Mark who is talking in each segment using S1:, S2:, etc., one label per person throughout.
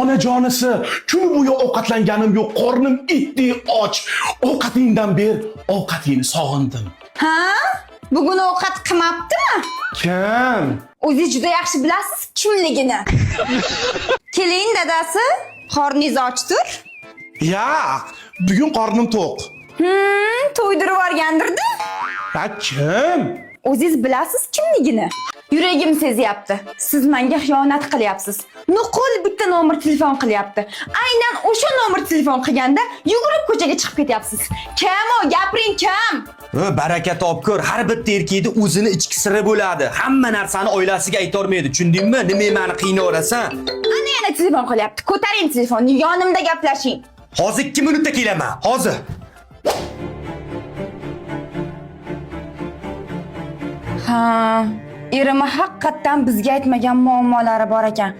S1: Onajonisi, kun bo'yi ovqatlanganim yo'q, qornim itdek och. Ovqatingdan ber, ovqatingni sog'indim.
S2: Ha? Bugun ovqat qilmabdimi?
S1: Kim?
S2: O'zingiz juda yaxshi bilasiz kimligini. Keling dadasi, qorningiz ochdir.
S1: Yo'q, bugun qornim to'q.
S2: To'ydirib yuborgandir-da.
S1: Ha, kim?
S2: O'zingiz bilasiz kimligini. Yuragim sezyapti. Siz menga xiyonat qilyapsiz. Nuqul bitta nomer telefon qilyapti. Aynan o'sha nomer telefon qilganda yugurib ko'chaga chiqib ketyapsiz. Kim o? Gapiring kim?
S3: Baraka topkur, har bitta erkakda o'zini ichki siri bo'ladi. Hamma narsani oilasiga aytolmaydi, tushundingmi? Nima meni qiynayverasan?
S2: Ana yana telefon qilyapti. Ko'taring telefonni, yonimda gaplashing.
S3: Hozir 2 minutda kelaman. Hozir.
S2: Ha, erimni haqiqatdan bizga aytmagan muammolari bor ekan.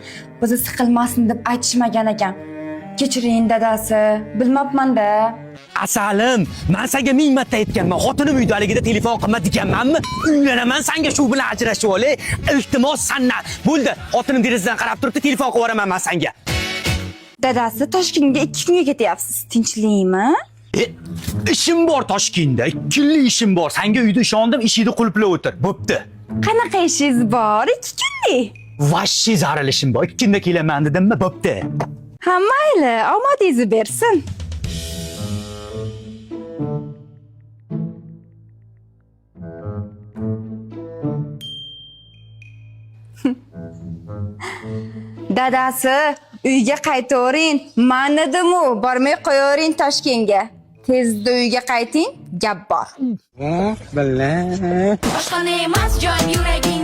S2: Bizni siqilmasin deb aytishmagan ekan. Kechiring dadasi, bilmabman-da.
S3: Asalim, men senga ming marta aytganman, xotinim uydaligida telefon qilma deganmanmi? Uylanaman senga shu bilan ajrashib olay. Iltimos sandan. Bo'ldi, xotinim derazadan qarab turibdi, telefon qilib yuboraman men senga.
S2: Dadasi, Toshkentga 2 kunga ketyapsiz. Tinchlikmi?
S3: E, ishim bor Toshkentda, 2 kunlik ishim bor. Senga uyda ishondim, eshikni qulflab o'tir. Bo'pti.
S2: Qanaqa ishingiz bor 2 kunlik?
S3: Vashshi zaril ishim bor. 2 kunda kelaman dedimmi? Bo'pti.
S2: Ha, mayli, omadingizni bersin. Dadasi, uyga qaytavering. Man dedim-u, bormay qo'yavering Toshkentga. Tezda uyga qayting, gap bor.
S4: Boshqani emas jon yuragim.